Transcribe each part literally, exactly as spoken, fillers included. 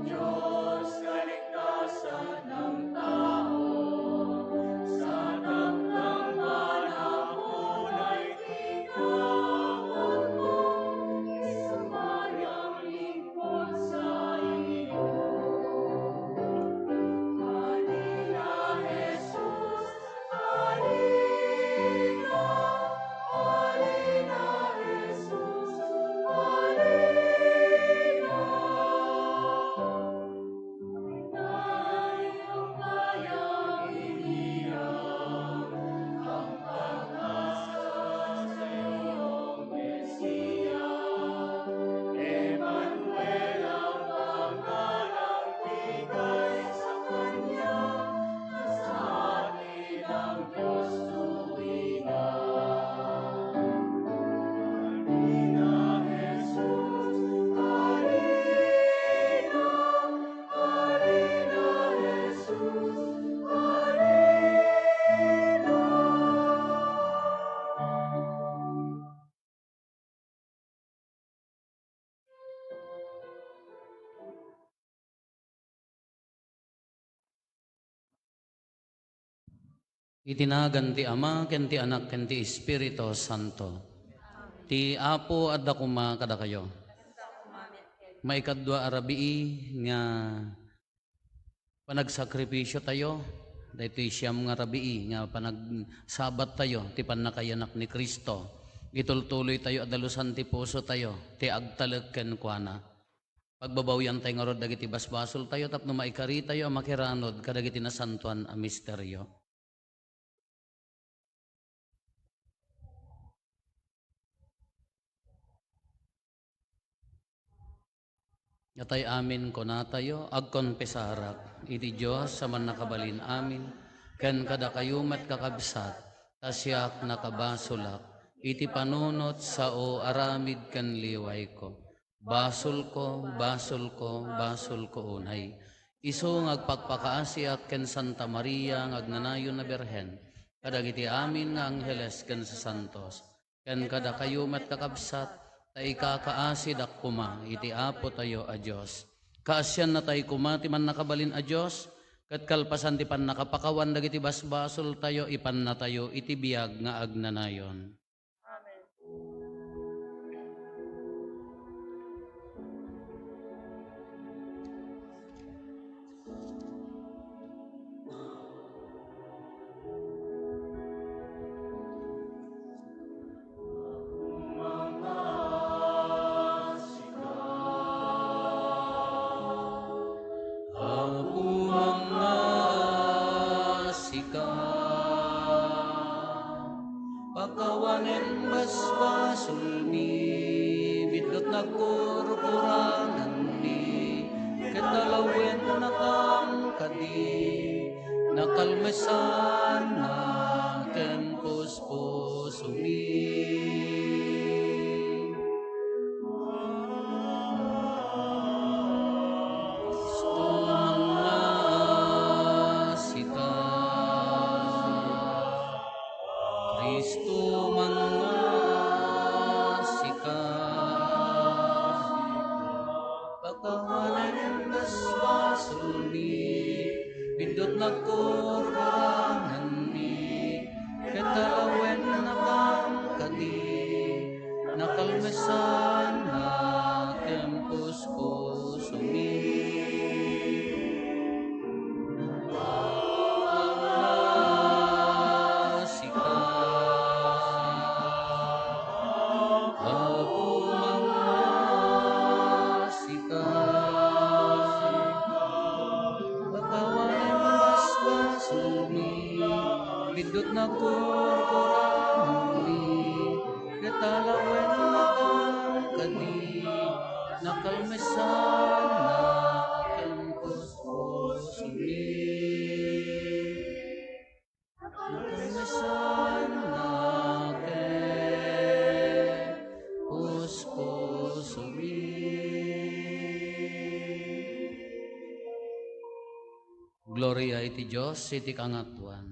Dios, kaligtasan ng tao, sa takdang panahon ay tinapon mo, isumayang lingkod sa iyo. Halina, Jesus, halina, halina, Jesus, halina. Iti nagan ti Ama, ken ti Anak, ken ti Espiritu Santo. Ti Apo adda koma kadakayo. Maikadua a rabii nga panagsakripisio tayo, daytoy siam nga rabii nga panagsabat tayo ti pannakayanak ni Cristo. Itultuloy tayo a dalusan ti puso tayo, ti agtalek kenkuana. Pagbabawian tayo ngarud dagiti basbasol tayo tapno maikari tayo a makiranod kadagiti nasantoan a misterio. Natay amin kunatayo, agkonpesarak iti Dios a mannakabalin amin, ken kadakayo met, kakabsat, ta siak nakabasolak iti panunot sao aramid ken liwayko. Basolko, basolko, basolko unay. Isu nga agpakpakaasiak ken Santa Maria nga agnanayon a Birhen, kadagiti amin nga angheles ken sasantos, ken kadakayo met, kakabsat, ta ikakaasidak koma iti Apotayo a Dios. Kaasiannatay koma ti Mannakabalin a Dios, ket kalpasan ti pannakapakawan dagiti basbasoltayo, ipannatayo iti biag nga agnanayon. Amen. Apo, mangngasi ka. Pakawanen basbasolmi, biddut nagkurkuranganmi, ket alawennakam kadi, nakalmesanna ken puspusomi. Kristo, mangngasi ka. Kristo, mangngasi ka. Pakawanen basbasolmi, biddut nagkurkuranganmi, ket alawennakam kadi, nakalmesanna ken puspusomi. Mangngasi ka. Apo, mangngasi ka. Pakawanen basbasolmi, biddut nagkurkuranganmi, ket alawennakam kadi, nakalmesanna ken puspusomi. Nakalmesanna ken puspusomi. Gloria iti Dios iti kangatoan.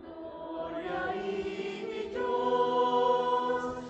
Gloria iti Dios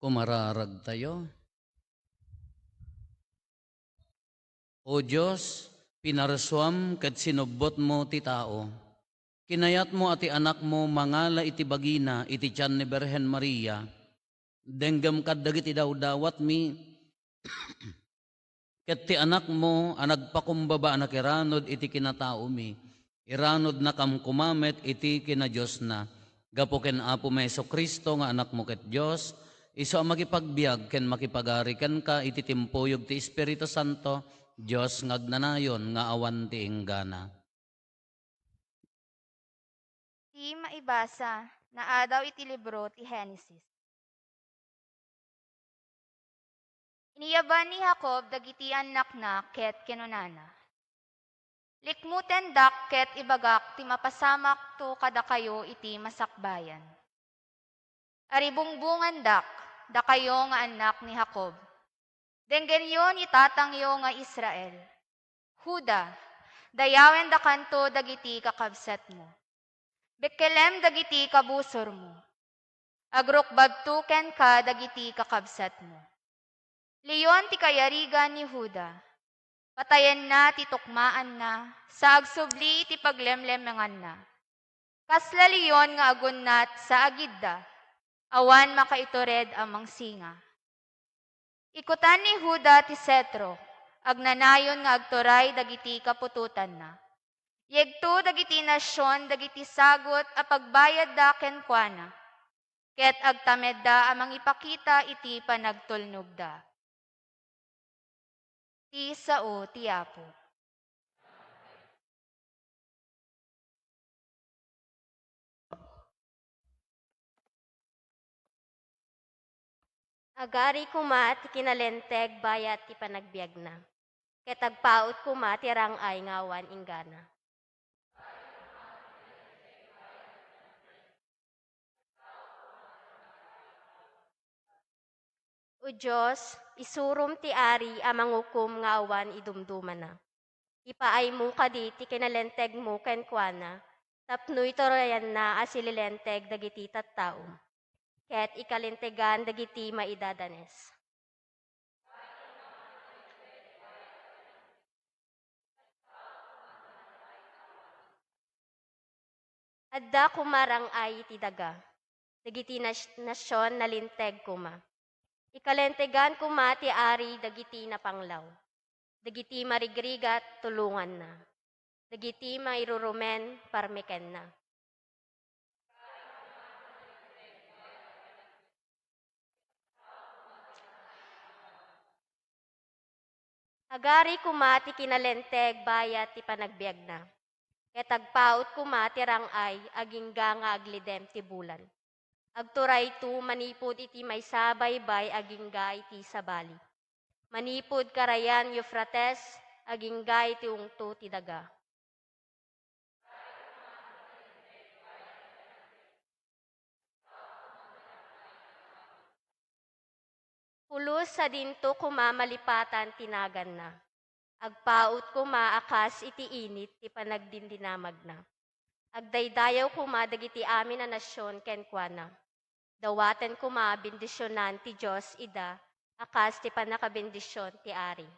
Kumararagtayo. O Dios, pinarsuam ket sinubbotmo ti tao. Kinayatmo a ti Anakmo mangala iti bagina iti tian ni Birhen Maria. Denggem kaddagiti dawdawatmi, ket ti Anakmo a nagpakumbaba a nakiranud iti kinataomi, iranudnakam koma met iti kinadiosna. Gapu ken Apomi Jesu-Cristo nga Anakmo ket Dios, isu a makipagbiag ken makipagari kenka iti timpuyog ti Espiritu Santo, Dios nga agnanayon nga awan ti inggana. Ti maibasa, naadaw iti libro ti Genesis. Iniyaban ni Jacob dagiti annakna ket kinunana, "Likmutendak ket ibagak ti mapasamakto kadakayo iti masakbayan. Aribungbungandak, dakayo nga annak ni Jacob. Denggenyo ni tatangyo nga Israel. Juda, dayawendakanto dagiti kakabsatmo. Bekkelem dagiti kabusormo. Agrukbabto kenka dagiti kakabsatmo. Leon ti kayarigan ni Juda. Patayenna ti tukmaanna, sa agsubli iti paglemlemenganna. Kasla leon nga agunnat sa agidda, awan makaitured a mangsinga. Ikutan ni Juda ti setro, agnanayon nga agturay dagiti kaputotanna. Yegto dagiti nasion dagiti sagut a pagbayadda kenkuana, ket agtamedda a mangipakita iti panagtulnogda." Ti sao ti Apo. Agari koma ti kinalinteg bayat ti panagbiagna, ket agpaut koma ti rang-ay nga awan inggana. O Dios, isurom ti ari a mangukom nga awan idumdumana. Ipaaymo kadi ti kinalintegmo kenkuana, tapno iturayanna a sililinteg dagiti tattaom, ket ikalintegan dagiti maidadanes. Adda koma rang-ay iti daga. Dagiti nas-, nasion nalinteg koma. Ikalintegan koma ti ari dagiti napanglaw. Dagiti marigrigat, tulonganna. Dagiti mairurumen, parmekenna. Agari koma ti kinalinteg bayat ti panagbiagna, ket agpaut koma ti rang-ay agingga nga aglidem ti bulan. Agturayto manipud iti maysa a baybay agingga iti sabali. Manipud karayan Eufrates agingga iti ungto ti daga. Pulos a dinto koma malipatan ti naganna. Agpaut koma a kas iti init ti panagdindinamagna. Agdaydayaw koma dagiti amin a nasion kenkuana. Dawaten koma bendisionan ti Dios ida a kas ti pannakabendision ti ari.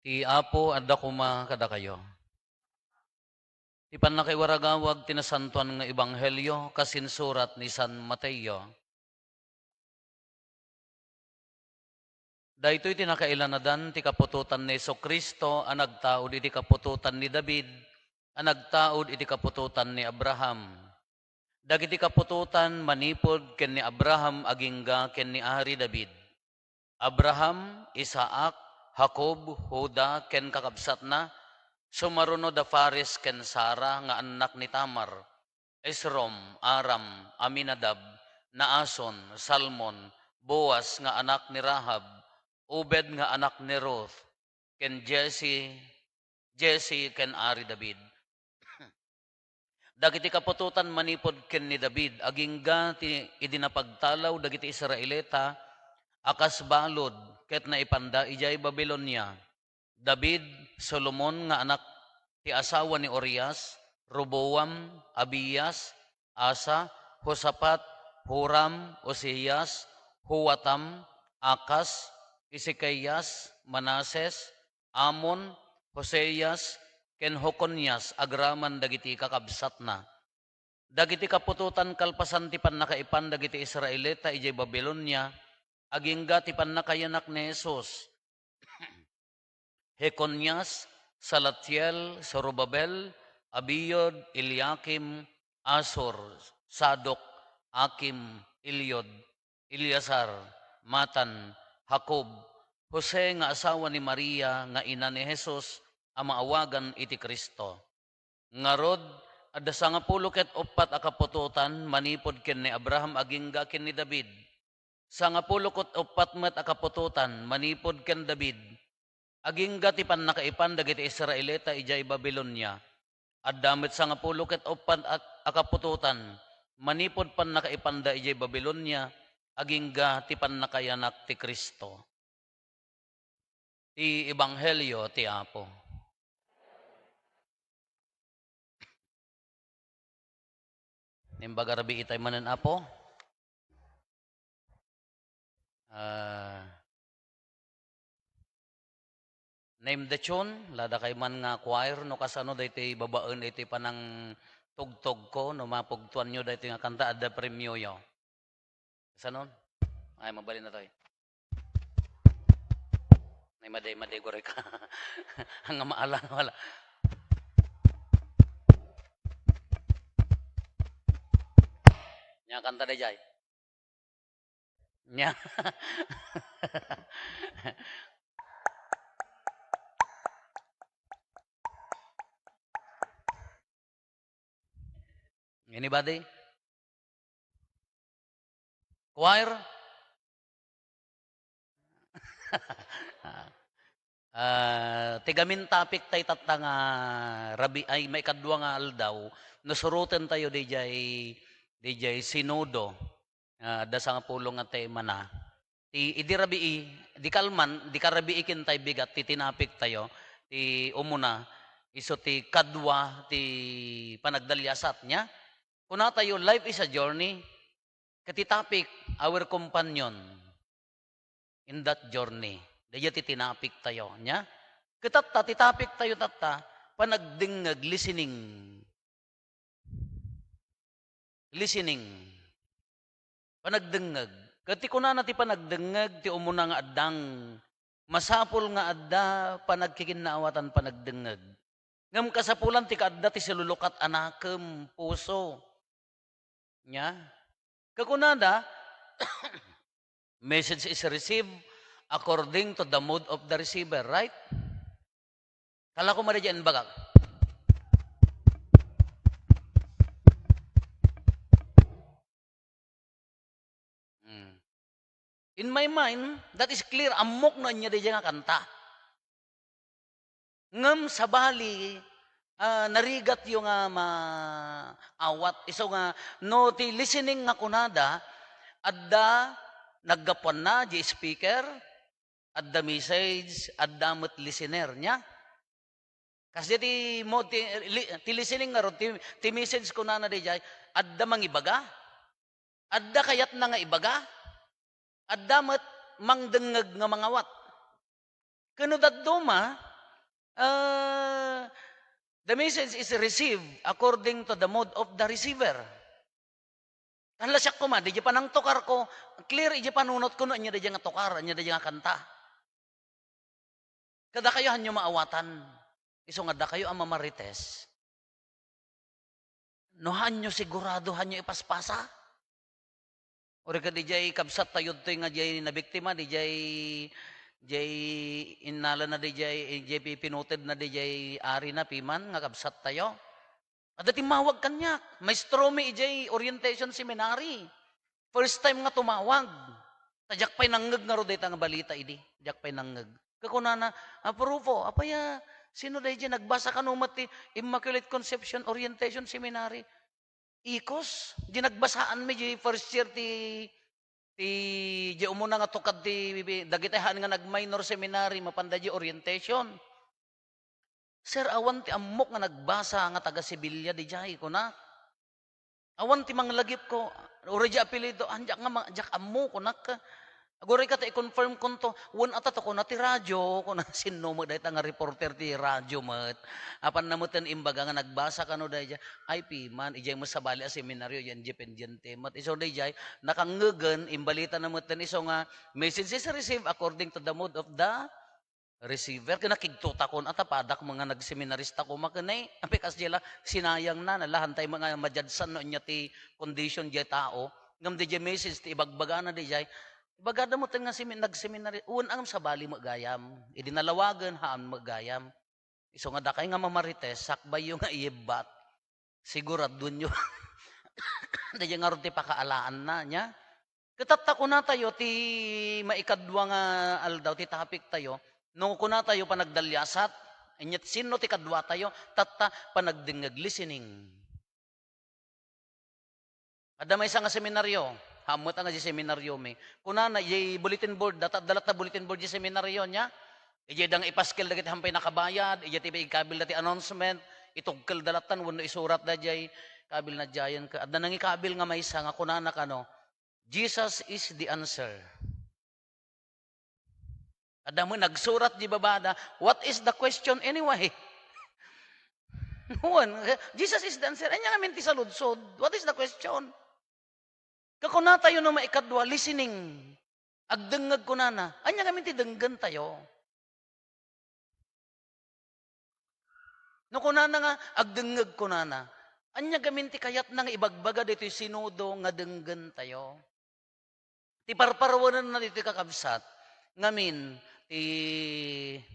Ti Apo adda koma kadakayo. Ti pannakaiwaragawag ti nasantoan nga ebanghelio kas insurat ni San Mateo. Daytoy ti nakailanadan ti kaputotan ni Jesu-Cristo a nagtaud iti kaputotan ni David a nagtaud iti kaputotan ni Abraham. Dagiti kaputotan manipud ken ni Abraham agingga ken ni Ari David. Abraham, Isaac, Jacob, Juda, ken kakabsatna, sumaruno da Fares ken Sara nga annak ni Tamar, Esrom, Aram, Aminadab, Naason, Salmon, Boaz nga anak ni Rahab, Obed nga anak ni Ruth, ken Jesse, Jesse ken Ari David. Dagiti kaputotan manipud ken ni David, agingga ti idi napagtalaw dagiti Israelita a kas balud ket naipanda idiay Babilonia. David, Solomon nga anak ti asawa ni Urias, Roboam, Abias, Asa, Josafat, Joram, Uzias, Joatam, Akas, Ezekias, Manases, Amon, Josias, ken Jeconias agraman dagiti kakabsatna. Dagiti kaputotan kalpasan ti pannakaipan dagiti Israelita idiay Babilonia, agingga ti pannakayanak ni Jesus. Jeconias, Salatiel, Zorobabel, Abiud, Eliakim, Azor, Sadok, Akim, Eliud, Eleazar, Matan, Jacob, Jose nga asawa ni Maria nga ina ni Jesus a maawagan iti Cristo. Ngarud, adda sangapulo ket uppat a kaputotan manipud ken ni Abraham agingga ken ni David. Sangapulo ket uppat met a kaputotan manipud ken David. Agingga ti pannakaipan dagiti Israelita idiay Babilonia. Adda met sangapulo ket uppat a, a kaputotan manipud pannakaipanda idiay Babilonia, agingga ti pannakayanak ti Cristo. Ti Ebanghelio ti Apo. Naimbag a rabii tayo manen, Apo. Ah, name the tune, lada kay man nga choir, no kasano daytoy babaen daytoy panangtugtog ko, no mapugtuan nyo daytoy nga kanta, adda premio yo. Kasano? Ay, mabalin na tayo. Nay, madi, madi, gore ka. Ang maalan, wala. Nya, kanta dayjay. Nya. Anybody? Choir? Ah, ti gamin topic tay tatta nga rabii, ay, maikadua nga aldaw, no suroten tayo dijay, dijay Sinodo. Ah, adda sangapulo nga temana. Ti, idi rabii, di kalman, di karabii ken tay bigat, ti tinapik tayo, ti umuna, isu ti kadua, ti panagdaliasat nia. Kuna tayo, life is a journey. Ket ti topic, our companion in that journey. Dayta ti tinapik tayo, nia? Ket tatta, ti topic tayo tatta, panagdengngeg, listening. Listening. Panagdengngeg. Ket ti kunana ti panagdengngeg, ti umuna nga addang masapul nga adda panagkikinnaawatan panagdengngeg. Ngem kasapulan ti kaadda ti silulukat a nakem, puso. Nia? Kakunada, message is received according to the mood of the receiver, right? Kala ko madi dyan bagak. Hmm. In my mind, that is clear. Ammok no anya dayjay nga kanta. Ngem sabali, ah, narigatyo nga maawat. Isu nga, no ti listening nga kunada, adda naggapuanna, di speaker, adda message, adda met listener nia. Kasdi ti mo-, ti, li-, ti listening ngarud, ti, ti message kunana dayjay, adda mangibaga, adda kayatna nga ibaga, adda met mangdengngeg nga mangawat. Ken no dadduma, Ah, the message is received according to the mood of the receiver. Tan la siak koma, di panangtukarko, clear iti panunotko no ania daydiay nga tukar, ania daydiay nga kanta. Kadakayo, haanyo maawatan. Isu nga dakayo a mamarites, no haanyo sigurado, haanyo ipaspasa. Uray kadi jay kabsat tayo ditoy nga jay nabiktima, di jay, jay innalana di jay, jay pipinutedna di jay arina piman nga kabsat tayo. Adda timmawag kaniak, maestromi ijay orientation seminary. First time nga tumawag. Ta diak pay nangngeg ngarud dayta nga balita idi. Diak pay nangngeg. Kakunana, "Aprupo, apay a, sino daydiay nagbasa kano met ti Immaculate Conception Orientation Seminary?" Ikos, di nagbasaanmi di first year ti, ti, di umuna nga tukad ti, dagiti haan nga nag-minor seminary, mapanda di orientation. "Sir, awan ti ammok nga nagbasa nga taga Sevilla di jay," kuna. "Awan ti manglagipko, uray di apelyido, an diak nga ma-, diak ammo," kunak. "Aguray ka ta i-confirm konto, wen ata to," kuna, "ti radyo," kuna, "sinno met dayta nga reporter ti radyo met?" Apan nameten imbaga nga nagbasa kano daydiay, ay piman, ijay met sabali a seminaryo, yan independiente met. Isu daydiay, nakangngegen, imbalita nameten isu nga, "Message is received according to the mood of the receiver." Ken nakigtuta kon, "Ata padak nga nagseminarista koma ken ay, apay kas jay la, sinayangna, nalahantay nga madiadsan no ania ti condition jay tao." Ngem dayjay message ti ibagbagana dayjay, ibagada met nga semi-, nagseminari-, wen ngem sabali met gayam. Idi nalawagen, haan met gayam. Isu nga dakay nga mamarites, sakbayyo nga iyebbat. Siguraduenyo. Dayjay ngarud ti pakaalaanna, nia? Ket tatta kunatayo ti maikadua nga aldaw ti topic tayo, no kunatayo panagdaliasat, inyat sinno ti kaduatayo? Tatta panagdengngeg, listening. Adda maysa nga seminaryo, haan met nga di seminaryomi. Kunana, ijay bulletin board, data, adda latta bulletin board di seminaryo, nia? Ijay da nga ipaskel dagiti hampay nakabayad, ijay ti ikabil dati announcement, itugkel da latta wenno isurat da jay kabil na jayen ka. Adda nangikabil nga maysa nga kunana kano, "Jesus is the answer." Adda met nagsurat di babada, "What is the question anyway?" Wen, "Jesus is the answer." Ania ngamin ti saludsod? What is the question? Kakunatayo no maikadua, listening. Agdengngeg kunana. Ania ngamin ti denggentayo? No kunana nga, agdengngeg kunana. Ania ngamin ti kayatna nga ibagbaga ditoy sinodo nga denggentayo? Ti parparuenanna ditoy kakabsat, ngamin ti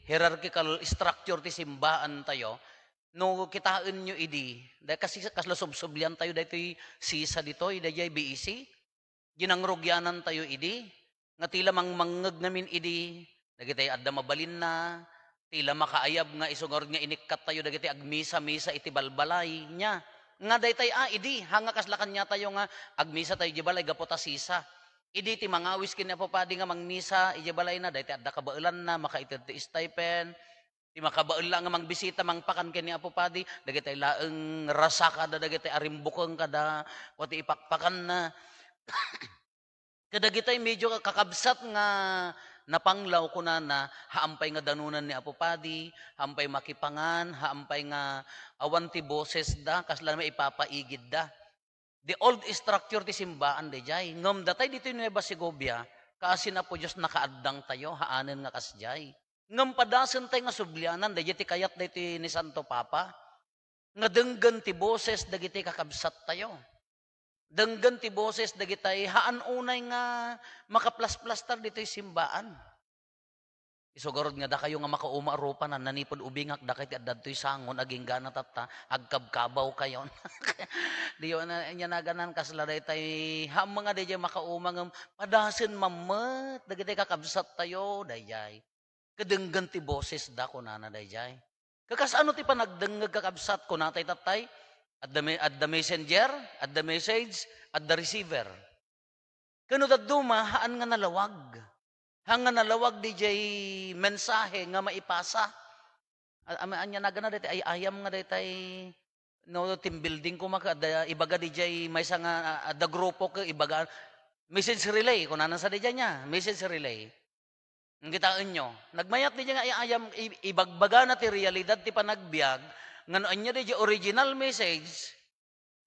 hierarchical structure ti simbaantayo, no kitaenyo idi, da-, kasi kasla subsubliantayo daytoy sisa ditoy, dayjay B E C. Ginangrugianantayo idi, nga ti la mangmangngeg ngamin idi, dagiti adda mabalinna, ti la makaayab nga isu ngarud nga inikkattayo dagiti agmisa-misa iti balbalay, nia? Nga daytay, ah, idi, haan nga kasla kaniatayo nga agmisatayo idiay balay gapu ta sisa. Idi ti mangawis ken ni Apo Padi nga mangmisa idiay balayna, daytay adda kabaelanna, makaited ti stipend, ti makabael la nga mangbisita, mangpakan ken ni Apo Padi, dagitay laeng rasa kada, dagitay arimbukeng kada, o ti ipakpakanna. Kadagitay medyo kakabsat nga napanglaw, kunana, haan pay nga danunan ni Apo Padi, haan pay makipangan, haan pay nga awan ti boses da, kasla maipapaigid da. The old structure ti simbaan dayjay. Ngem datay ditoy Nueva Segovia, kaasi ni Apo Dios nakaaddangtayo, haanen nga kasjay. Ngem padasentayo nga sublianan dayjay ti kayat daytoy ni Santo Papa, nga denggen ti boses dagiti kakabsattayo. Denggen ti boses dagitay haan unay nga makaplasplastar ditoy simbaan. Isu garud nga dakayo nga makauma a rupanan, nanipud ubingak, dakay ti adda ditoy sangon, agingga tatta, agkabkabawkayon. Diyo na, ania naganan, kasla daytay, haan nga dayjay makauma, ngem padasen mammet, dagitay kakabsattayo, dayjay. Kadenggen ti bosesda, kunana dayjay. Kakas-ano ti panagdengngeg, kakabsat? Kunatay tattay, adda me-, adda messenger, adda message, adda receiver. Ken no dadduma, haan nga nalawag. Haan nga nalawag dayjay mensahe nga maipasa. A-, ama-, ania nagana daytay ay-ayam nga daytay, no, team building koma, kada ibaga dayjay maysa nga, ah, adda grupo ket ibaga, message relay, kunana sa dayjay nia, message relay. Kitaenyo, nagmayat diay nga ayayam, i-, ibagbagana ti realidad ti panagbiag, nga no ania diay original message,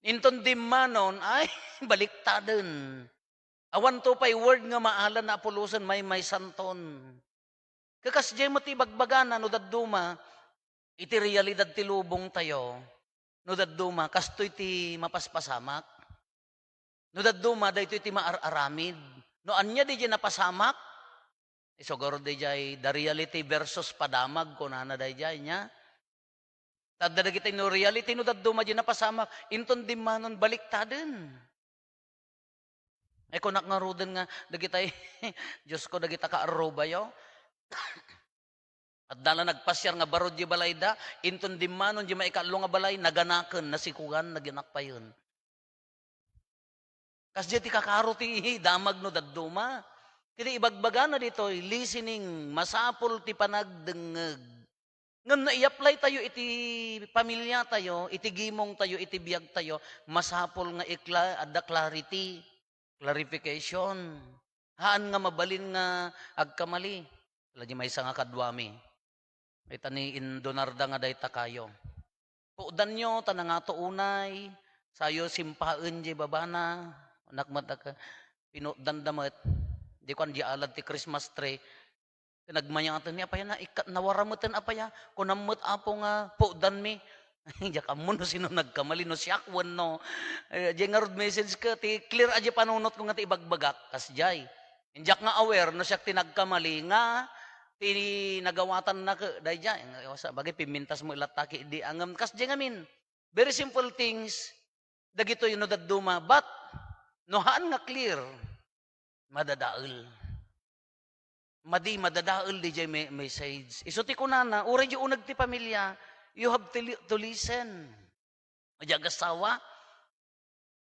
inton dimmanon, ay, baliktaden. Awanto pay word nga maalan a pulosen, maymaysanton. Ket kasdiay met ti ibagbagana no dadduma iti realidad ti lubongtayo, no dadduma, kastoy ti mapaspasamak. No dadduma, daytoy ti maar-aramid. No ania diay napasamak, isugar diay, the reality versus padamag, kunana daydiay, nia? Ta adda dagiti no reality, no dadduma diay napasamak, inton dimmanon, baliktaden. Ay, kunak ngaruden nga, dagitay, Diyos ko, dagita kaarrubayo. Adda la nagpasiar nga barud diay balayda, inton dimmanon diay maikaallo nga balay, naganaken, nasikogan, naginakpayen. Kasdiay ti kakaro ti damag no dadduma. Ket ibagbagana ditoy, listening, masapul ti panagdengngeg. Ngem no i-apply tayo iti pamiliatayo, iti gimongtayo, iti biagtayo, masapul nga ikla-, adda clarity, clarification. Haan nga mabalin nga agkamali. Ala, diay maysa nga kaduami. Ita ni Indonarda nga dayta kayo. Putdanyo ta nangato unay, sayo simpaen diay babana. Anak met, ak-, pinutdanda met. Di kuan diay alad ti Christmas tree. Nagmayaten ni apaya na, ikkat nawarameten apaya. Kunam met, Apo, nga putdanmi. Diak ammo no sino nagkamali, no siak wenno. Eh, diay ngarud message ko, ti clear a diay panunot ko nga ti ibagbagak, kasdiay. Diak nga aware no siak ti nagkamali nga ti nagawatan na ke, daydiay. Sa bagay, pimmintas mo ilatta ki, di angem, kasdiay ngamin. Very simple things, dagitoy no dadduma, but no haan nga clear, madadael. Madi, madadael diay me-, message. Isu ti kunana, uray diay uneg ti pamilya, you have to li-, to listen. Diay agassawa,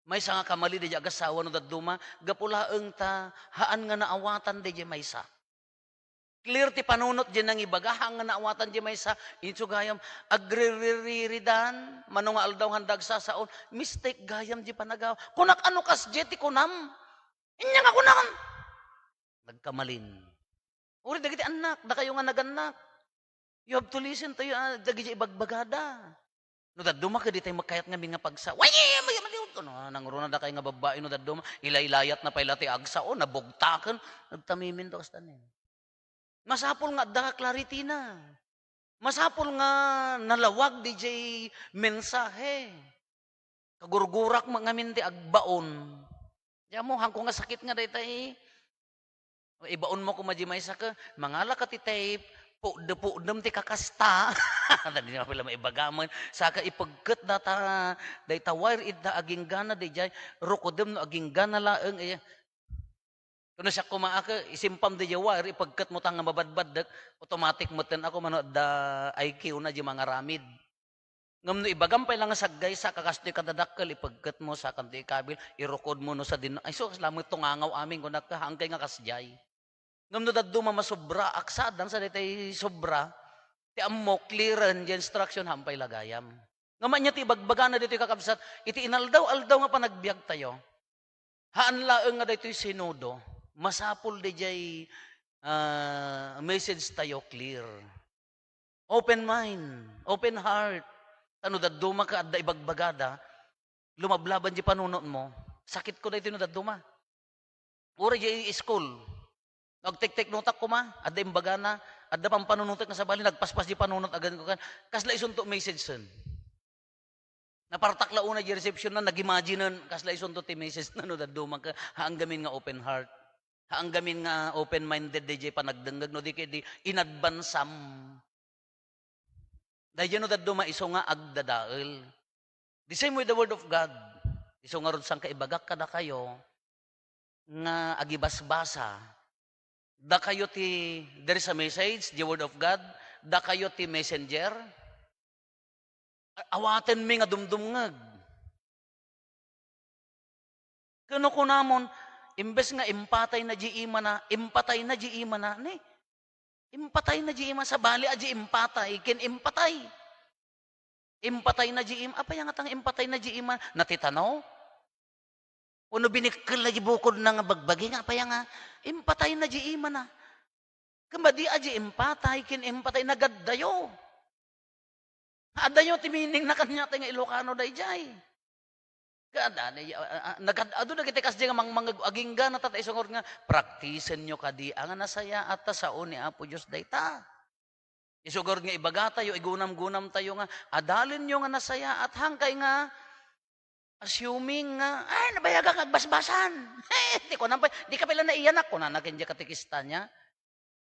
maysa nga kamali diay agassawa no dadduma, gapu laeng ta haan nga naawatan diay maysa. Clear ti panunot diay nangibaga, haan nga naawatan diay maysa, inso gayam, agririridan, mano nga aldaw nga agsasaon, mistake gayam diay panagaw. Kunak, ano kasdiay ti kunam? Ania nga kunam? Nagkamalin. Uray dagiti annak, dakayo nga nagannak. You have to listen to you, ah, dagiti ibagbagada. No dadduma ket ditay makayat ngamin nga pagsa-, "Way, mali, mali," kuno, nangruna dakay nga babbai no dadduma, ilaylayat na pay la ti agsao, nabugtaken, nagtamimin to kasta ni. Masapul nga adda clarity na. Masapul nga nalawag diay mensahe. Kagurgurak met ngamin ti agbaon. Diay ammo, haanko nga sakit nga dayta, eh. Ibaonmo koma diay maysa ket, mangalaka ti tape, pudde-puddem ti kakasta. Tadi nga pala maibaga met. Saka ipegket data, dayta wire ita agingga na, daydiay, rukodem no agingga na laeng, eh. Kuno siak koma a, ke, isimpam diay wire, ipegketmo ta nga mabadbaddek, automatic metten a koma no adda I Q na diay mangaramid. Ngem no ibagam pay la nga saggaysa, kakastoy kadadakkel, ipegketmo, sakanto ikabil, irukodmo no sadin, ay sus, lamet tungangaw amin, kunak, haangkay nga kasdiay. Ngem no dadduma masobra, aksadan sa daytay sobra, ti ammo, clearen, diay instruction, haan pay la gayam. Ngem ania ti ibagbagana ditoy, kakabsat, iti inaldaw-aldaw nga panagbiagtayo. Haan laeng nga daytoy sinodo, masapul daydiay, ah, message tayo clear. Open mind, open heart. Ta no dadduma ket adda ibagbagada, lumablaban diay panunotmo. Sakitko daytoy no dadduma. Uray diay school. Nagtekteknotak koma, adda imbagana, adda pampanunotek nga sabali, nagpaspas diay panunot, agan ko kan, kasla isunto message sen. Napartak la unay diay reception na, nag-imaginen, kasla isunto ti message na no dadduma ket, haan gamin nga open heart. Haan gamin nga open-minded diay panagdengngeg, no di ket di, in advance-am. Daydiay no dadduma isu nga agdadael. The same with the word of God. Isu ngarud saan kaibagak kadakayo nga agibasbasa. Dakayo ti, there is a message, the word of God. Dakayo ti messenger. A-, awatenmi nga dumdumngeg. Ken no kunamon, imbes nga impatay na diay imana, impatay na diay imana, ni? Impatay na diay ima, sabali a diay impatay, ken impatay. Impatay na diay ima, apay nga tang impatay na diay ima, natitano? Wenno binikkel na diay bukodna nga bagbagi nga, apay nga, impatay na diay imana. Ket madi a di impatay ken impatay, nagaddayo. Adayo ti meaning na kaniatayo nga Ilocano daydiay. Kada, ah, ah, nagad-adu dagiti kasdi nga mangmangeg, agingga na ta, ta isu ngarud nga, "Praktisenyo kadi a nga nasayaat ta sao ni Apo Dios dayta." Isu ngarud nga ibagatayo, igunam-gunamtayo nga, "Adalenyo nga nasayaat," hangkay nga assuming nga, "Ay, nabayagak nga agbasbasan." Eh, ti kunam pay, "Dika pay la naiyanak," kunana kendiay katekista niya.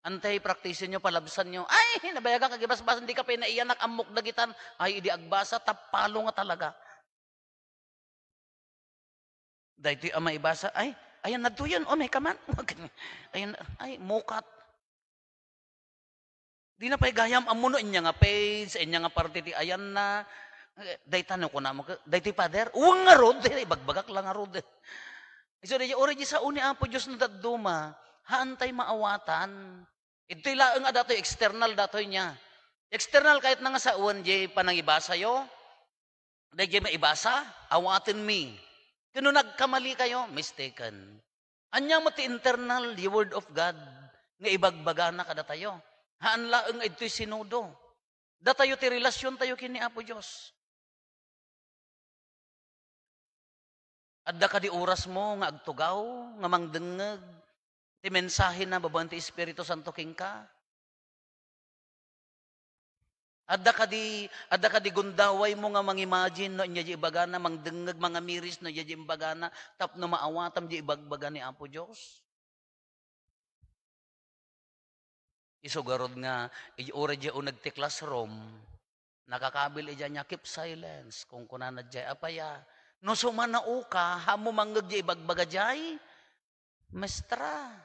Antay, praktisenyo, palabsanyo. "Ay, nabayagak nga agbasbasan, dika pay naiyanak, ammok dagitan." Ay, idi agbasa, tapalo nga talaga. Daytoy a maibasa, "Ay, ayan, nadtoyen, o, may kaman." Ayan, ay, mukat. Dina pay gayam ammo no inya nga page, inya nga parte ti ayanna. Eh, dayta no kunam, daytoy, Father, wen ngarud, ibagbagak la ngarud. Isu daydiay, uray di sao ni Apo Dios no dadduma, haantay maawatan. Idtoy laeng a datoy, external datoy niya. External, kayatna nga sawen diay panangibasayo. Daydiay maibasa, awatenmi. Ken no nagkamali kayo, mistaken. Ania met ti internal, the Word of God, nga ibagbagana kadatayo? Haan laeng nga idtoy sinudo. Datayo ti relasiontayo ken ni Apo Dios. Adda kadi orasmo nga agtugaw, nga mangdengngeg ti mensahena babaen ti Espiritu Santo kenka? Adda kadi, adda kadi gundawaymo nga mangimagine no ania diay ibagana, mangdengngeg, mangamiris no ania diay imbagana, tapno maawatam diay ibagbaga ni Apo Dios? Isu ngarud nga, ij-, uray diay uneg ti classroom, nakakabil idiay nia, "Keep silence." Kunkunana diay, "Apay a, no sumanaoka, haanmo mangngeg diay ibagbaga diay maestra."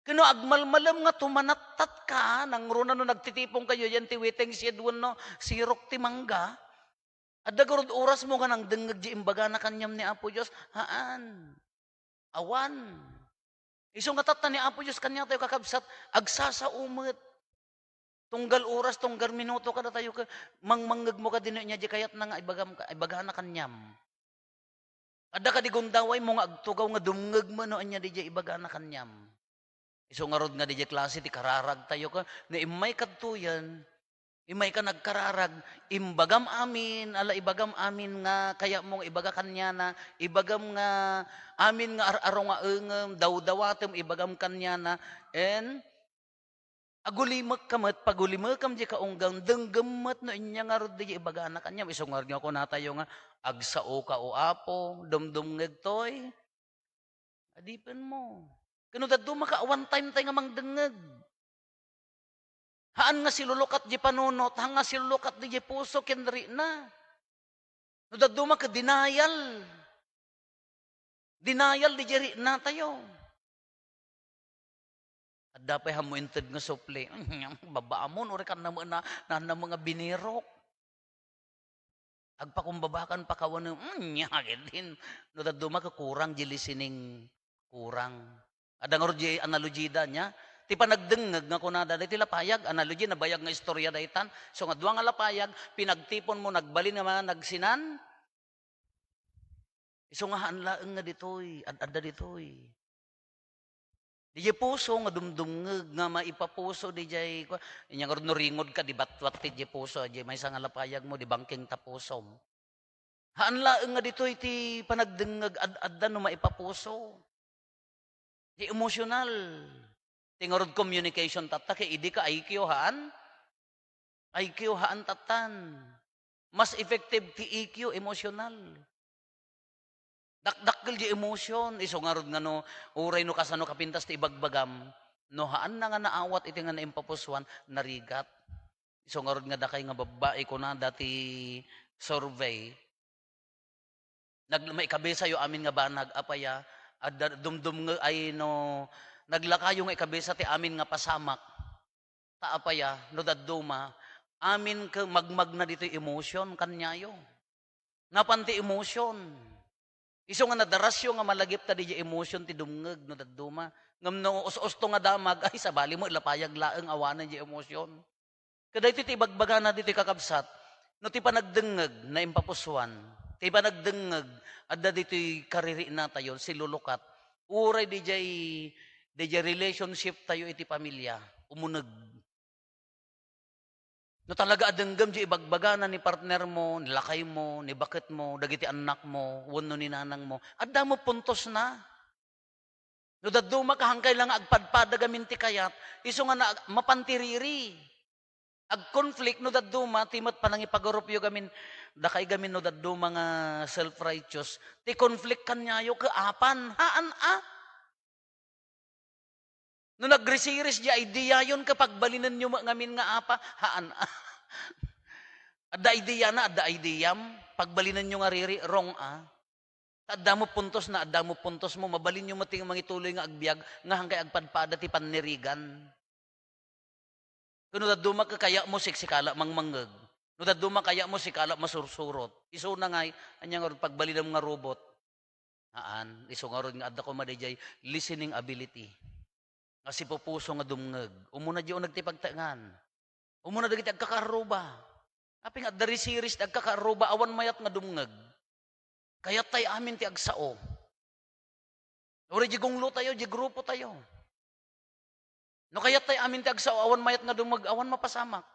Ken no agmalmalem nga tumanattat ka, nangruna no nagtitipon kayo diay ti waiting shed wenno sirok ti mangga, adda garud orasmo nga nangdengngeg diay imbagana kaniam ni Apo Dios? Haan. Awan. Isu nga tatta ni Apo Dios kaniatayo, kakabsat, agsasao met. Tunggal oras, tunggal minuto kadatayo, ket mangmangngegmo kadi no ania diay kayatna nga ibagam, ibagana kaniam. Adda kadi gundawaymo nga agtugaw nga dumngegmo no ania diay ibagana kaniam. Isu ngarud nga diay klase ti kararagtayo, ket no immay kadtoyen, immayka nagkararag, imbagam amin, ala, ibagam amin nga kayatmo nga ibaga kaniana, ibagam nga amin nga ar-aro nga engem, dawdawatem, ibagam kaniana, and agulimekka met, pagulimekam diay kaunggan, denggem met no ania ngarud diay ibagana kaniam. Isu ngarud nga kunatayo nga, "Agsaoka, O Apo, dumdumngegtoy." Adipenmo. Ken no dadduma ka, awan time tay nga mangdengngeg. Haan nga silulukat diay panunot, haan nga silulukat diay puso ken rikna. No dadduma ka, denial. Denial diay riknatayo. Adda pay haanmo inted nga supli. Babaamon, uray kanna met na, na, na nga binirok. Agpakumbabakan pakawanem, mm, nya, gidin. No dadduma ka, kurang diay listening, kurang. Adda ngarud diay analogida nia. Ti panagdengngeg nga kunada, daytoy lapayag, analogy, nabayag nga istorya daytan. So nga dua nga lapayag, pinagtiponmo, nagbalin nga mga nagsinan. Isu nga haan laeng nga ditoy, ad-adda ditoy. Diay puso nga dumdumngeg nga maipapuso diay, kua-, inya ngarud no ringodka, di batbat ti diay puso, diay maysa nga lapayagmo, di bangkeng ta pusom. Haan laeng nga ditoy ti panagdengngeg, ad-adda no maipapuso. Ti emotional. Ti ngarud communication tatta, ket idi ka I Q haan, I Q haan tattan. Mas effective ti E Q, emotional. Dakdakkel diay emotion, isu ngarud nga no, uray no kasano kapintas ti ibagbagam, no haanna nga naawat iti nga naimpapusuan, narigat. Isu ngarud nga dakay nga babbai, kunada ti survey, nag-, maikabisayo amin nga banag, apay a, adda dumdumngeg, ay no, naglakayo nga ikabisa ti amin nga pasamak. Ta apay a, no dadduma, amin ket magmagna ditoy emotion kaniayo. Napan ti emotion. Isu nga nadarasyo nga malagip ta diay emotion ti dumngeg no dadduma. Ngem no us-usto nga damag, ay, sabali met lapayag laeng awanen diay emotion. Kadaytoy ti ibagbagana ditoy, kakabsat, no ti panagdengngeg naimpapusuan, ti panagdengngeg adda ditoy kaririknatayo, silulukat, uray diay, diay relationship tayo iti pamilya. umuneg. No talaga a denggem diay ibagbagana ni partner mo, ni lakay mo, ni baket mo, dagiti annak mo, wenno ni nanang mo, adda mo puntosna. No dadduma ka, hankay la nga agpadpada gamin ti kayat, isu nga na-, mapan ti riri. Ag-conflict no dadduma, ti met panangipagarupyo gamin, dakay gamin no dadduma nga self-righteous, ti conflict kaniayo ket apan, haan a. No nagrisiris diay ideayon ket pagbalinenyo met ngamin nga apa, haan a. Adda ideana, adda ideam, pagbalinenyo nga riri, wrong a. Ta adda mo puntosna, adda mo puntos mo, mabalinyo met ti mangituloy nga agbiag nga hankay agpadpada ti pannirigan. Ket no dadduma ket kayat mo, siksikala mangmangngeg. No dadduma kayat mo, sikala masursurot. Isuna ngay, ania ngarud pagbalinem nga robot? Haan, isu ngarud nga adda koma daydiay listening ability. Nga sipupuso nga dumngeg. Umuna diay uneg ti pagtaengan. Umuna dagiti agkakaarruba. Apay nga adda risiris ti agkakaarruba, awan mayat nga dumngeg. Kayattayo amin ti agsao. Uray diay gunglotayo, diay grupotayo. No kayattayo amin ti agsao, awan mayat nga dumngeg, awan mapasamak.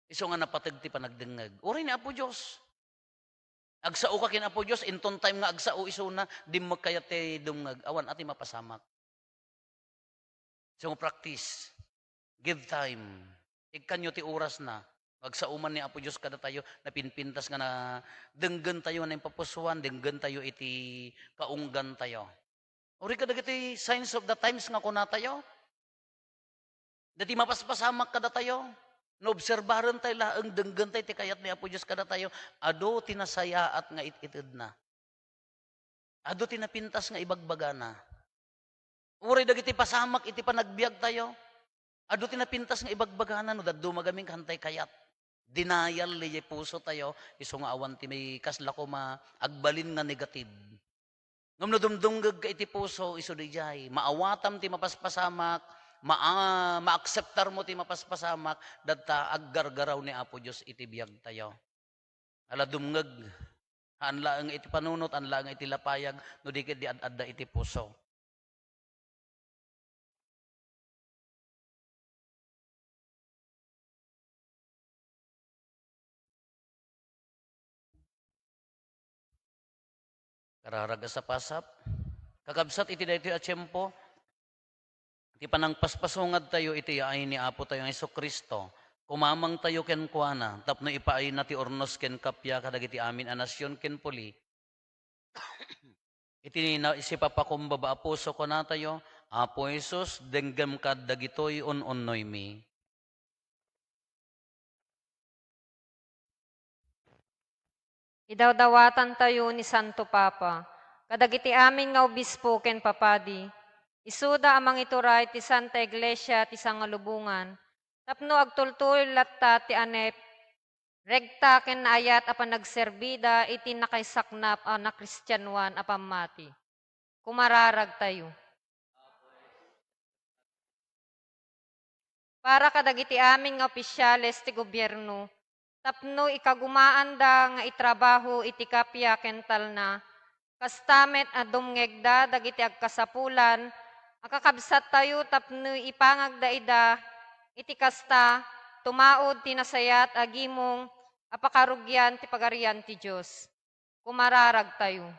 Isu nga napateg ti panagdengngeg. Uray ni Apo Dios. Agsaoka ken Apo Dios, inton time nga agsao isuna, dimmek kayat ti dumngeg. Awan a ti mapasamak. So, practice. Give time. Ikkanyo ti orasna. Agsao man ni Apo Dios kadatayo, napinpintas nga na, denggentayo nga naimpapusoan, denggentayo iti kaunggantayo. Uray kadagiti signs of the times nga kunatayo. Dati mapaspasamak kadatayo. No obserbarentayo laeng, denggentayo ti kayat ni Apo Dios kadatayo, adu ti nasayaat nga it-itedna. Adu ti napintas nga ibagbagana. Uray dagiti pasamak iti panagbiagtayo, adu ti napintas nga ibagbagana no dadduma gamin ket hantay kayat. Denial diay pusotayo, isu nga awan ti may kasla koma agbalin nga negative. Ngem no dumdumngegka iti puso, isu diay, maawatam ti mapaspasamak, maa-, maakseptarmo ti mapaspasamak, dayta aggargaraw ni Apo Dios iti biagtayo. Ala dumngeg, haan laeng iti panunot, haan laeng iti lapayag, no di ket di ad-adda iti puso. Kararag a sapasap. Kakabsat, iti daytoy a tiempo, ti panangpaspasungad tayo iti yaay ni Apo tayo nga Jesu-Cristo, kumamang tayo kenkuana tapno ipaayna ti urnos ken kappia kadagiti amin a nasion ken puli. Iti na-, sipapakumbaba a puso, kunatayo, Apo Jesus, denggem kad dagitoy un-unnoymi. Idawdawatantayo ni Santo Papa, kadagiti amin nga obispo ken papadi, isuda a mangituray ti Santa Iglesia ti Sangalubongan, tapno agtultuloy latta ti anep, regta ken naayat a panagserbida iti nakaisaknap a nakristianoan a pammati. Kumararagtayo. Para kadagiti amin nga opisyales ti gobierno, tapno ikagumaanda nga itrabaho iti kappia ken talna, kasta met a dumngegda dagiti agkasapulan a kakabsattayo tapno ipangagda ida iti kasta, tumaud ti nasayaat a gimong a pakarugian ti Pagarian ti Dios. Kumararagtayo.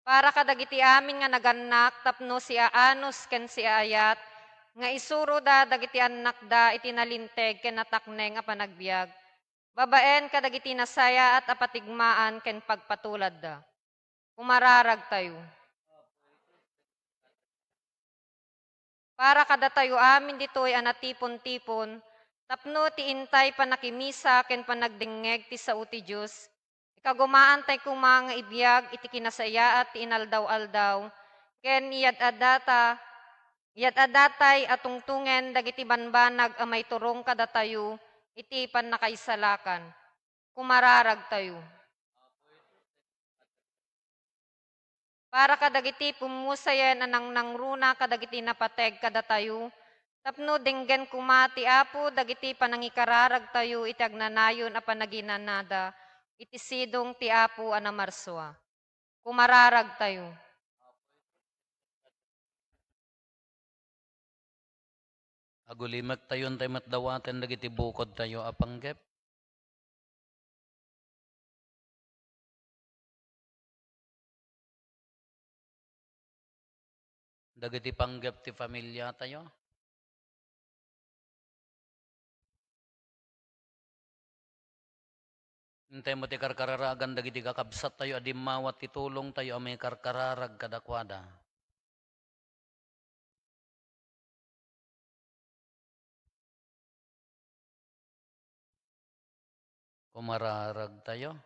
Para kadagiti amin nga nagannak tapno siaanus ken siaayat, nga isuroda dagiti annakda iti nalinteg ken natakneng a panagbiag, babaen kadagiti nasayaat a patigmaan ken pagpatuladda. Kumararagtayo. Para kadatayo amin ditoy a natipon-tipon, tapno ti intay pannakimisa ken panagdengngeg ti sao ti Dios, ikagumaantay koma nga ibiag iti kinasayaat ti inaldaw-aldaw, ken iyad-addata, iyad-addatay a tungtongen dagiti banbanag a maiturong kadatayo iti pannakaisalakan. Kumararagtayo. Para kadagiti pummusayen a nangnangruna kadagiti napateg kadatayo, tapno denggen koma ti Apo dagiti panangikararagtayo iti agnanayon a panaginanada iti sidong ti Apo a namarsua. Kumararagtayo. Agulimektayo intay met dawaten dagiti bukodtayo a panggep. Dagiti panggep ti familiatayo. Intay met ti karkararagan dagiti kakabsattayo a dimmawat ti tulongtayo a maikarkararag kadakuada. Kumararagtayo.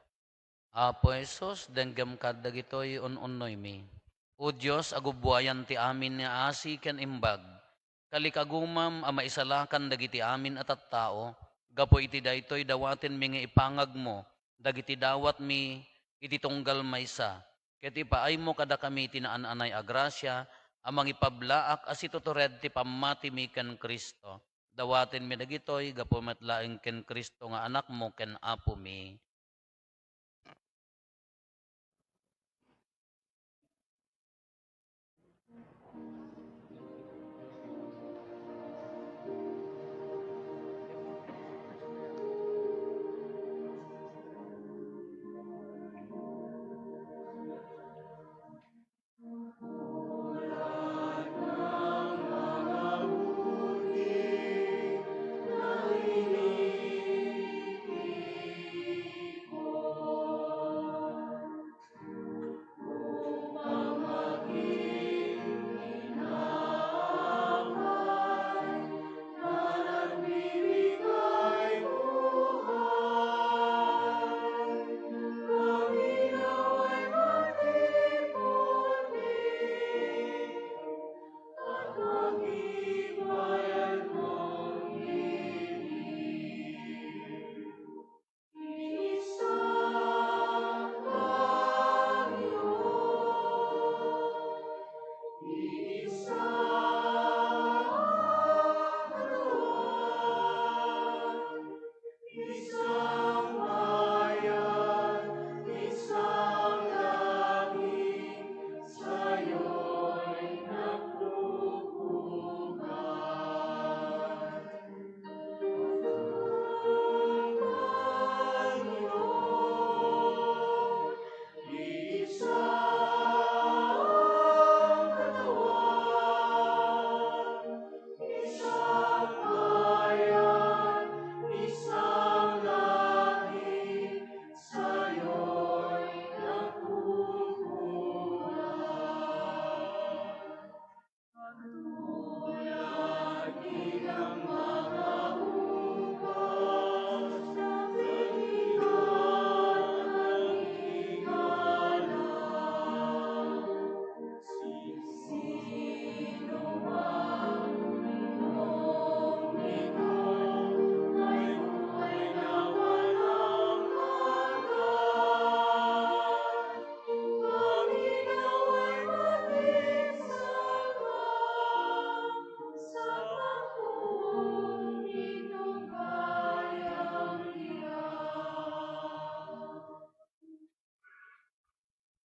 Apo Jesus, denggem kad dagitoy un-unnoymi. O Dios, agubbuayan ti amin nga asi ken imbag. Kalikagumam a maisalakan dagiti amin a tattao, gapu iti daytoy dawatenmi nga ipangagmo dagiti dawatmi iti tunggal maysa, ket ipaaymo kadakami ti naan-anay a grasia a mangipablaak a situtured ti pammatimi ken Cristo. Dawatenmi dagitoy gapu met laeng ken Cristo nga Anakmo ken Apomi.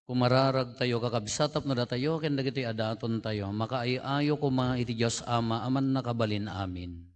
Kumararagtayo, kakabsat, tapno datayo ken dagitoy a datontayo makaay-ayo koma iti Dios Ama a Mannakabalin. Amen.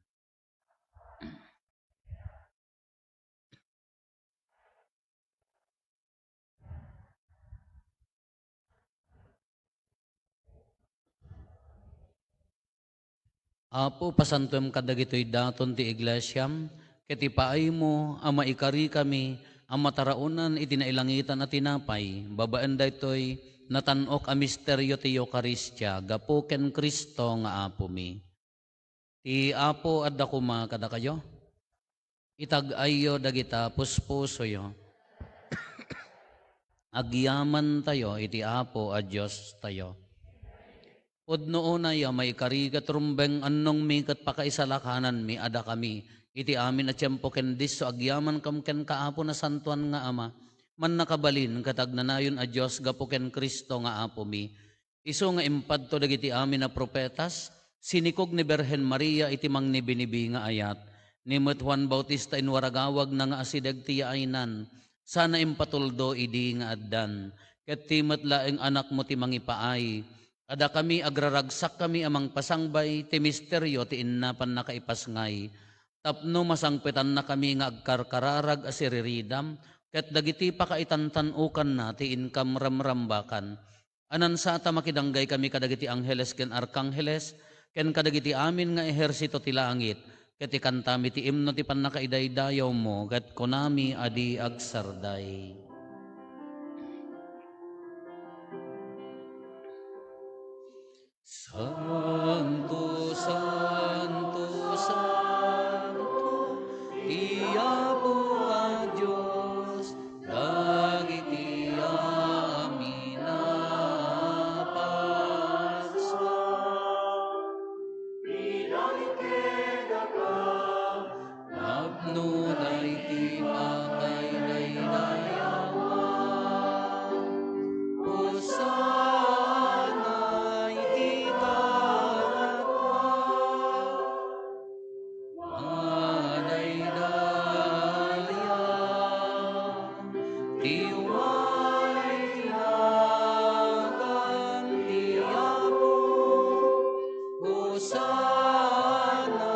Apo, pasantoem kadagitoy daton ti iglesiam, ket ipaaymo a maikarikami a mataraonan iti nailangitan a tinapay, babaen daytoy natan-ok a misterio ti Eukaristia gapu ken Cristo nga Apomi. Ti Apo adda koma kadakayo. Itag-ayyo dagita puspusoyo. Agyamantayo iti Apo a Diostayo. Pudno unay a maikari ket rumbeng annongmi ket pakaisalakananmi a dakami iti amin a tiempo ken disso agyamankam kenka, Apo, Nasantoan nga Ama, Mannakabalin ket Agnanayon a Dios, gapu ken Cristo nga Apomi. Isu nga impadto dagiti amin a profetas, sinikog ni Birhen Maria iti mangnibinibi nga ayat. Ni met Juan Bautista inwaragawagna nga asideg ti yaaynan, sana impatuldo idi nga addan. Ket ti met laeng anakmo ti mangipaay, Kadakami, agraragsakkami a mangpasangbay ti misterio ti innapanna kaipasngay, tapno masangpetannakami nga agkarkararag a siriridam, ket dagiti pakaitantan-okanna ti inkamramrambakan. Anansa ta makidanggaykami kadagiti angheles ken arkangheles, ken kadagiti amin nga ehersito ti langit, ket ikantami ti imno ti pannakaidaydayawmo, ket kunami a di agsarday. Santo, santo, santo, ti Apo a Dios, dagiti amin a pagsua. Idalike daka, tapno daydi pakaidaydayawak. Hosanna iti kangatoan. Madaydaya ti umay ti nagan ti Apo. Hosanna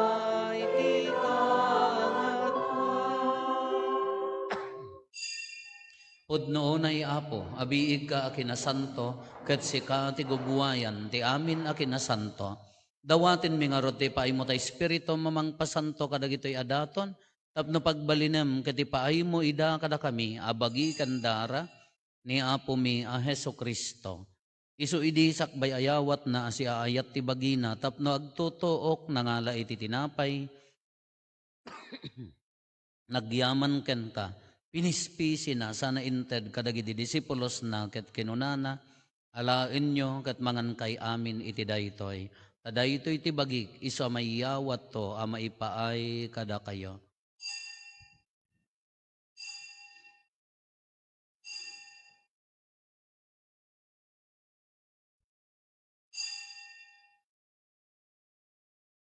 iti kangatoan. Pudno unay, Apo, a biigka a kinasanto, ket sika ti guguayan ti amin a kinasanto. Dawatenmi ngarud ti ipaaymo ta Espiritum a mangpasanto kadagitoy a daton, tapno pagbalinem ket ipaaymo ida kadakami a bagi ken dara ni Apomi a Jesu-Cristo. Isu idi sakbay ayawatna a siaayat ti bagina tapno agtutuok, nangala iti tinapay, nagyaman kenka, pinispisina sana inted kadagiti disipulosna ket kinunana, "Alaenyo ket mangankay amin iti daytoy, ta daytoy ti bagik, isu a maiyawatto a maipaay kadakayo."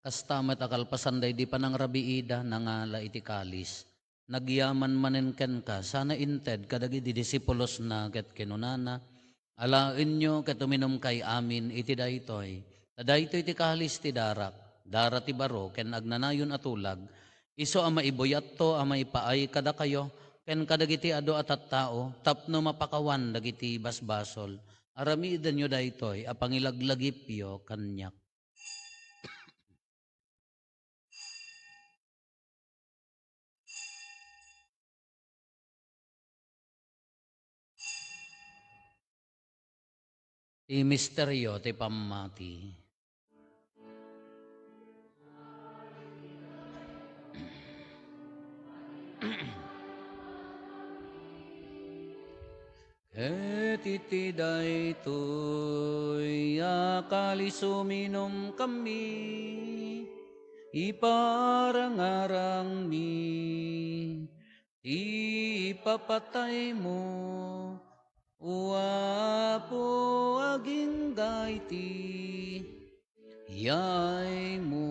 Kasta met a kalpasan daydi panangrabiida, nangala iti kalis. Nagyaman manen kenka, sana inted kadagiti disipulosna ket kinunana, "Alaenyo ket uminumkay amin iti daytoy. Ta daytoy ti kalis ti darak, dara ti baro ken agnanayon a tulag, isu a maibuyatto a maipaay kadakayo ken kadagiti adu a tattao tapno mapakawan dagiti basbasol. Aramidenyo daytoy a pangilaglagipyo kaniak." Ti misterio ti pammati. Ket iti daytoy a kalis uminumkanmi, iparangarangmi ti ipapataymo, O Apo, agingga iti yaymo.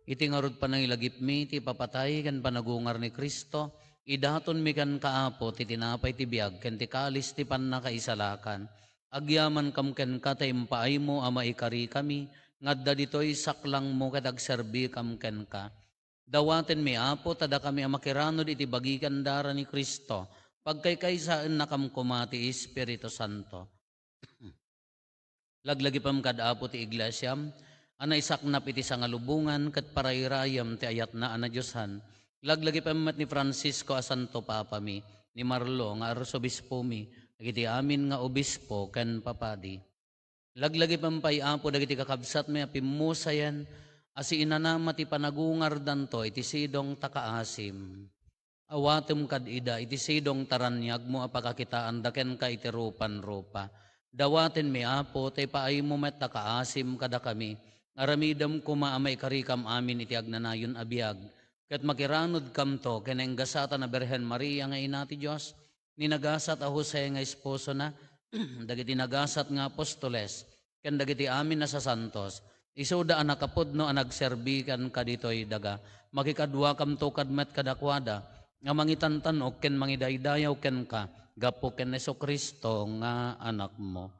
Iti ngarud panangilagipmi ti ipapatay ken panagungar ni Cristo, idatonmi kenka, Apo, ti tinapay ti biag ken ti kalis ti pannakaisalakan. Agyamankam kenka ta impaaymo a maikarikami nga adda ditoy saklangmo ket agserbikam kenka. Dawatenmi, Apo, ta dakami a makiranud iti bagi ken dara ni Cristo, pagkaykaysaennakam koma ti Espiritu Santo. Laglagipem kad, Apo, ti iglesiam a naisaknap iti sangalubongan ket parayrayem ti ayatna a nadiosan. Laglagipem met ni Francisco a Santo Papami, ni Marlo nga Arsobispomi, dagiti amin nga obispo ken papadi. Laglagipem pay, Apo, dagiti kakabsatmi a pimmusayen a siinanama ti panagungardanto iti sidong ta kaasim. Awatem kad ida iti sidong ta raniagmo a pakakitaanda kenka iti rupan-rupa. Dawatenmi, Apo, ta ipaaymo met ta kaasim kadakami. Aramidem koma a maikarikam amin iti agnanayon a biag, ket makiranudkamto ken nagasatan a Birhen Maria nga Ina ti Dios, ni nagasat a Jose nga esposona, dagiti nagasat nga apostoles, ken dagiti amin a sasantos, isuda a nakapudno a nagserbi kenka ditoy daga. Makikaduakamto kad met kadakuada, nga mangitantan-ok ken mangidaydayaw kenka, gapu ken Jesu-Cristo nga Anakmo.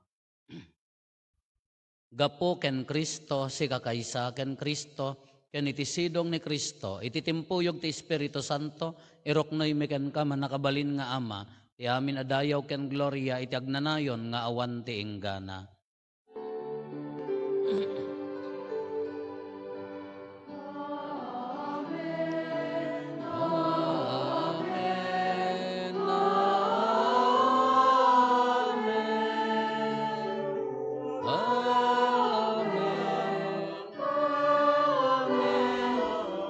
Gapu ken Cristo, sika kaysa ken Cristo, ken iti sidong ni Cristo, iti timpuyog ti Espiritu Santo, iruknoymi kenka, mannakabalin nga Ama, ti amin a dayaw ken gloria iti agnanayon nga awan ti inggana. Amen. Amen. Amen.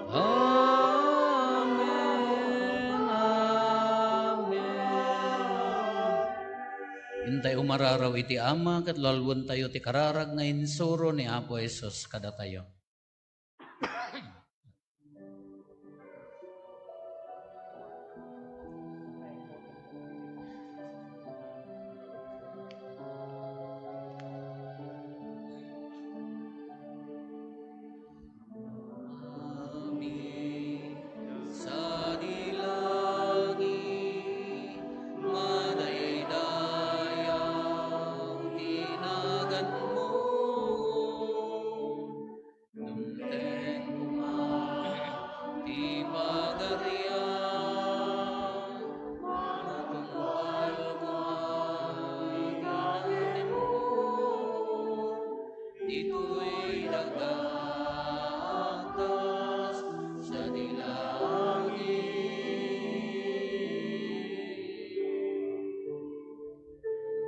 Amen. Amen. Amen. Intay umararaw iti Ama, ket lalwentayo ti kararag nga insuro ni Apo Jesus kadatayo. Amin. Sadi langit, madaydayaw ti naganmo. Dumteng koma ti Pagarian, matungpal koma ti kanaemmo. Ditoy daga, kas sadi langit.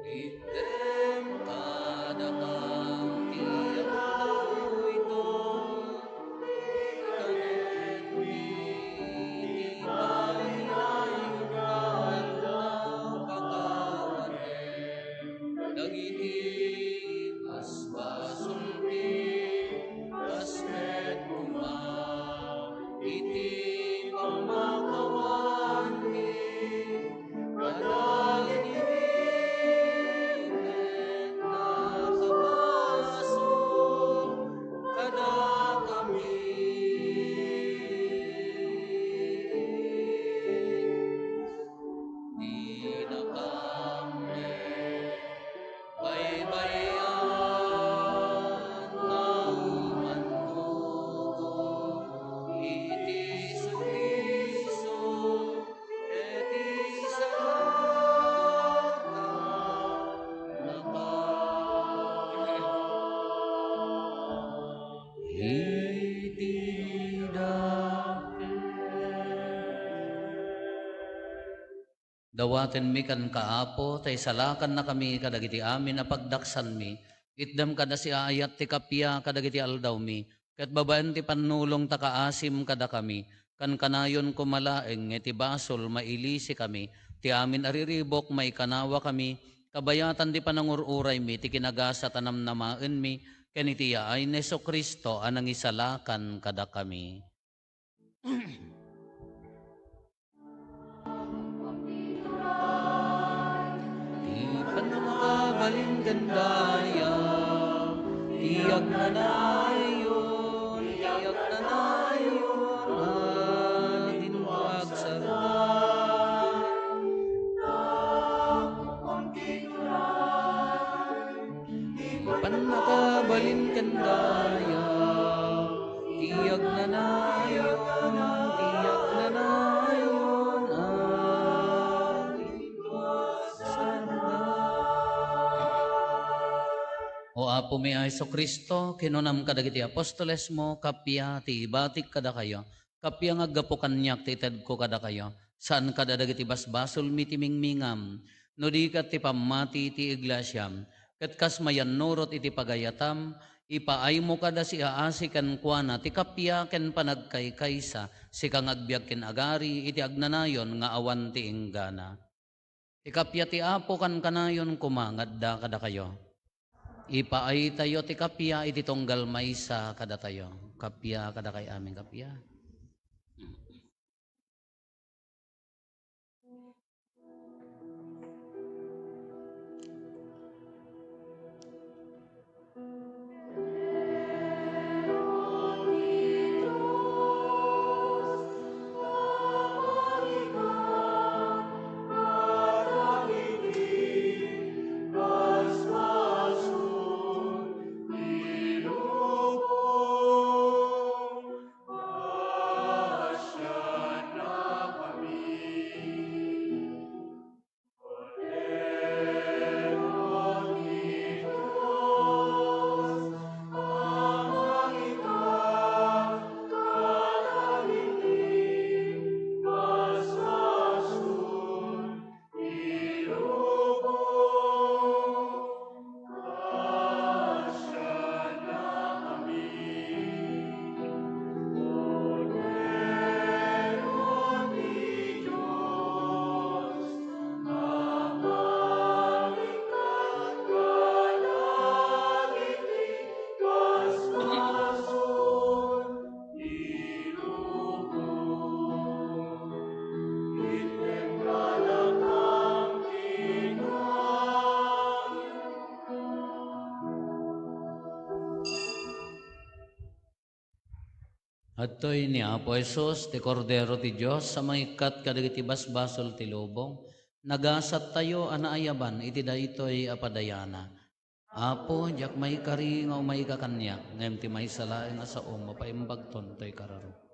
Itdem kadakami ti aldaw ita, ti kanenmi ti panayon nga aldaw, pakawanem dagiti basbasolmi, kas met koma iti pammakawanmi kadagiti met nakabasol kadakami. Dinakam met baybay-an nga umannurot iti subliso ket iti salakannaka iti dapel. Dawatenmi kenka, Apo, ta isalakannakami kadagiti amin a pagdaksanmi. Itdem kada siaayat ti kappia kadagiti aldawmi, ket babaen ti pannulong ta kaasim kadakami. Kankanayon koma laeng nga iti basol mailisikami. Ti amin a riribuk maikanawakami, kabayatan ti panangur-uraymi ti kinagasat a namnamaenmi, ken iti yaay ni Jesu-Cristo a nangisalakan kadakami. Ti pannakabalin ken dayag, ti agnanayon, ti agnanayon, a dinto agsarita. Pannakabalin ken dayag, ti agnanayon, ti agnanayon, a O Apomi a Jesu-Cristo, kinunam kadagiti apostolesmo, kappia ti ibatik kadakayo, kappia nga aggapu kaniak ti itedko kadakayo, saan kada dagiti basbasolmi ti mingmingam, no di ket ti pammati ti iglesiam. Ket kas mayannurot iti pagayatam, ipaaymo kada siaasi kenkuana ti kappia ken panagkaykaysa, sika nga agbiag ken agari iti agnanayon nga awan ti inggana. Ti kappia ti Apo kankanayon koma nga adda kadakayo. Ipaaytayo ti kappia iti tunggal maysa kadatayo. Kappia kadakay amin, kappia. Adtoy ni Apo Jesus, ti Kordero ti Dios a mangikkat kadagiti basbasol ti lubong, nagasattayo a naayaban iti daytoy a padayana. Apo, diak maikari nga umayka kaniak, ngem ti maysa laeng a saom, mapaimbagton toy kararo.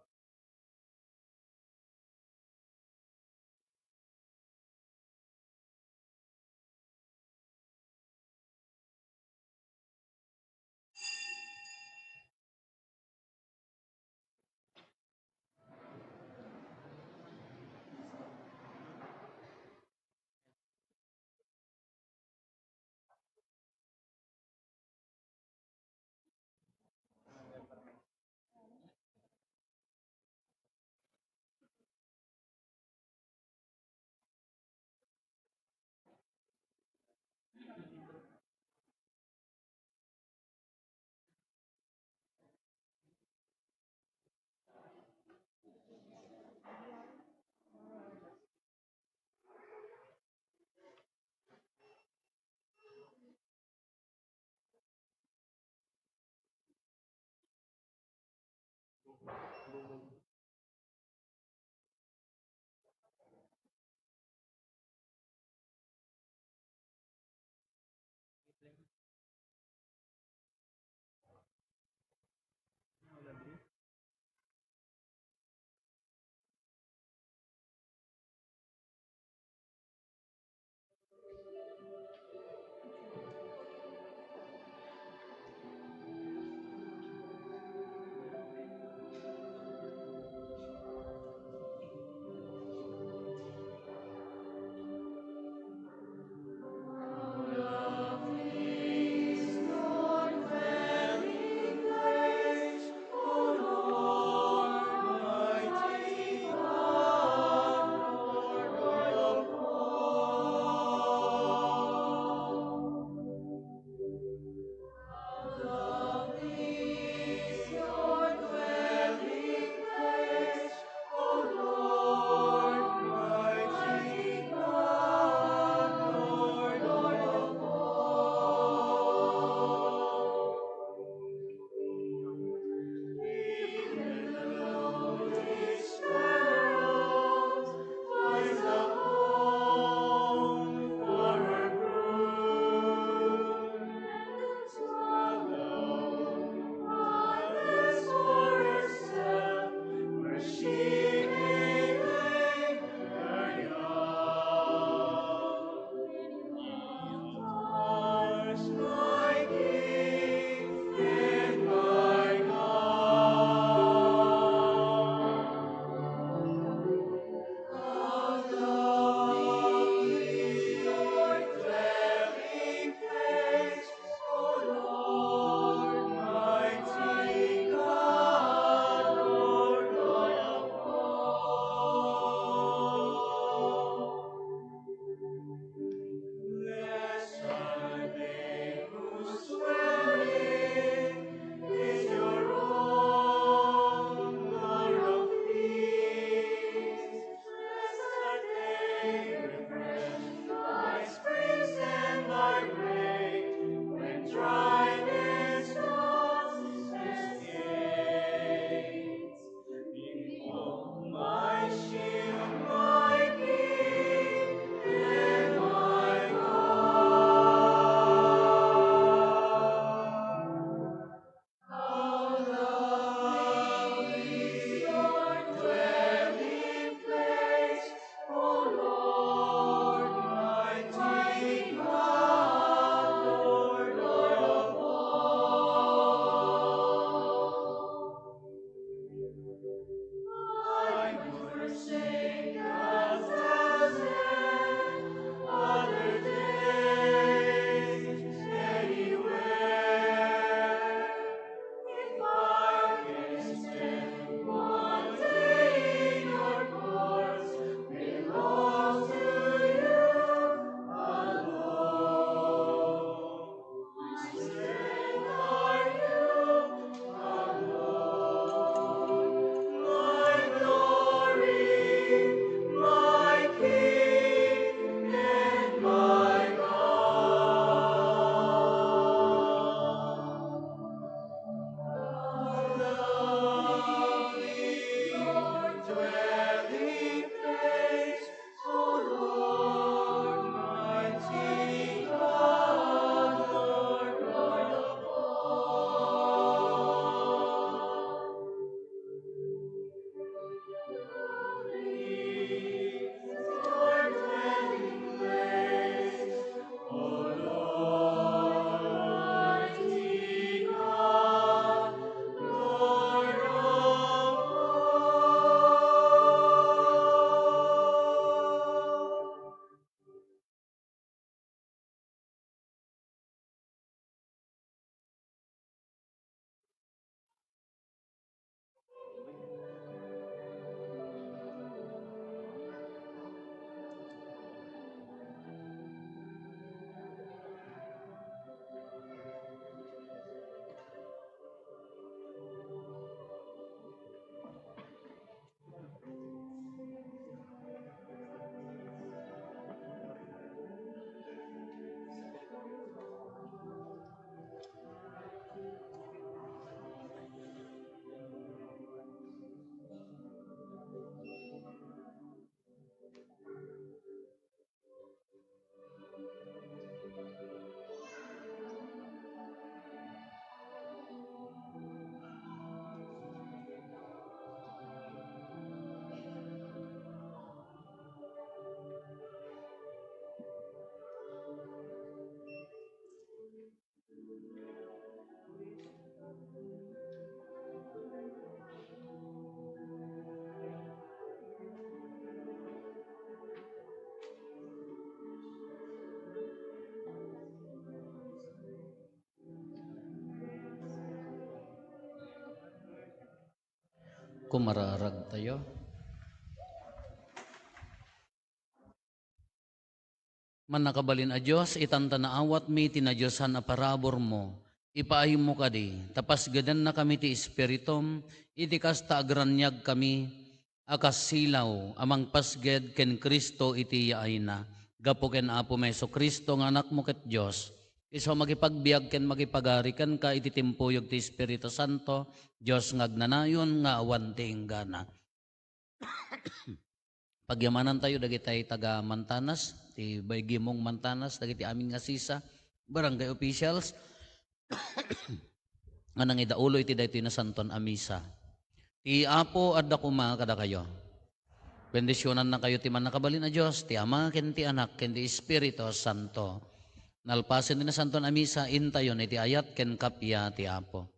Kumararagtayo. Mannakabalin a Dios, itanta naawatmi ti nadiosan a paraburmo. Ipaaymo kadi, ta pasgedennakami ti Espiritum, iti kasta agraniagkami a kas silaw a mangpasged ken Cristo iti yaayna. Gapu ken Apomi Jesu-Cristo nga Anakmo ket Dios, isu a makipagbiag ken makipagari kenka iti timpuyog ti Espiritu Santo, Dios nga agnanayon nga awan ti inggana. Pagyamanantayo dagiti taga Mantanas, ti Baygimong Mantanas, dagiti amin nga sisa, barangay officials, nga nangidaulo iti daytoy nasantuan a misa. Ti Apo adda koma kadakayo. Bendisionannakayo ti Mannakabalin a Dios, ti Ama, ken ti Anak, ken ti Espiritu Santo. Nalpasen ti nasantuan a misa, intayon iti ayat ken kappia ti Apo.